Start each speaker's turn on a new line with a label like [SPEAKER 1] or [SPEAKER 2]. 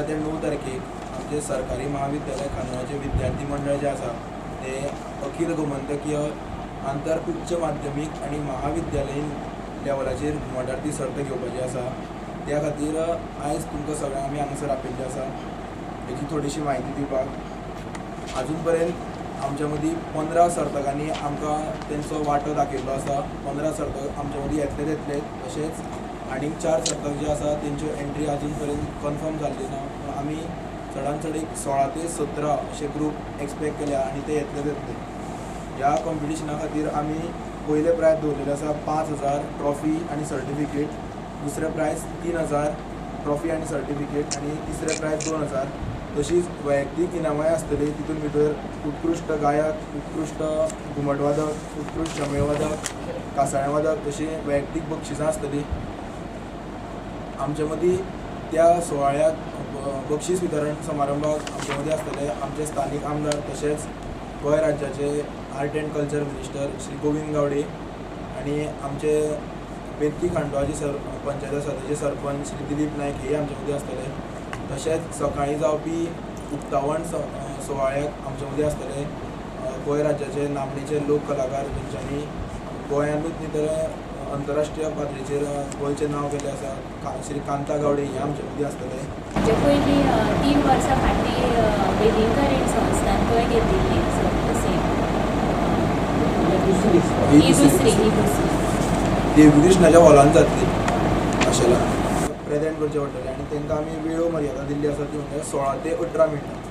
[SPEAKER 1] येता ते 9 तारखेक आमचे सरकारी महाविद्यालय खांडोळाचे विद्यार्थी मंडळ जे आसा ते अखिल गोमंतकीय आंतर उच्च माध्यमीक आनी महाविद्यालयीन लेवलाचेर घुमट सर्त घेवपाची आसा. त्या खातीर आयज तुमकां सगळ्यांक आमी हांगासर आपयल्ले आसा हेची थोडीशी म्हायती दिवपाक. आजून पर्यंत आमच्या मदीं 15 सर्तकांनी आमकां तेंचो वांटो दाखयल्लो आसा. 15 सर्तक आमच्या मदीं येतलेच येतले, तशेंच आनीक 4 सर्तक जे आसा तेंच्यो एंट्री आजून पर्यंत कन्फर्म जाल्ली ना. पूण आमी चडान चड एक 16 ते 17 अशे ग्रूप एक्सपेक्ट केल्या आनी ते येतलेच येतले. ह्या कॉम्पिटिशना खातीर आमी पयलें प्रायज दवरलेलें आसा 5000 ट्रॉफी आनी सर्टिफिकेट, दुसरें प्रायज 3000 ट्रॉफी आनी सर्टिफिकेट आनी तिसरें प्रायज 2000. तशीच वैयक्तीक इनामांय आसतलीं, तितून भितर उत्कृश्ट गायक, उत्कृश्ट घुमटवादक, उत्कृश्ट शमेळवादक, कासाळेवादक अशीं वैयक्तीक बक्षिसां आसतलीं. आमचे मदीं त्या सुवाळ्याक बक्षीस वितरण समारंभाक आमचे मदीं आसतले आमचे स्थानीक आमदार तशेंच गोंय राज्याचे art and culture minister Shri Govind Gawde आनी आमचे बेतकी खांडोळाची पंचायत आसा तेजे सरपंच श्री दिलीप नायक हे आमचे मदीं आसतले. तशेंच सकाळीं जावपी उक्तावण सुवाळ्याक आमचे मदीं आसतले गोंय राज्याचे नामनेचे लोक कलाकार जेंच्यांनी गोंयांतूच न्ही तर अंतरराष्ट्रीय पातळीचेर गोंयचें नांव केल्लें आसा, श्री कांता गावडे हे आमचे मदीं आसतले.
[SPEAKER 2] म्हणजे पयलीं 3 वर्सां फाटीं वेलिंगकर संस्थान थंय घेतिल्ली सेम. ही दुसरी
[SPEAKER 1] देवकृष्णाच्या हॉलान जातली अशें प्रेजेंट करचें पडटलें आनी तांकां आमी वेळ मर्यादा दिल्ली आसा ती म्हणजे 16 ते 18 मिनटां.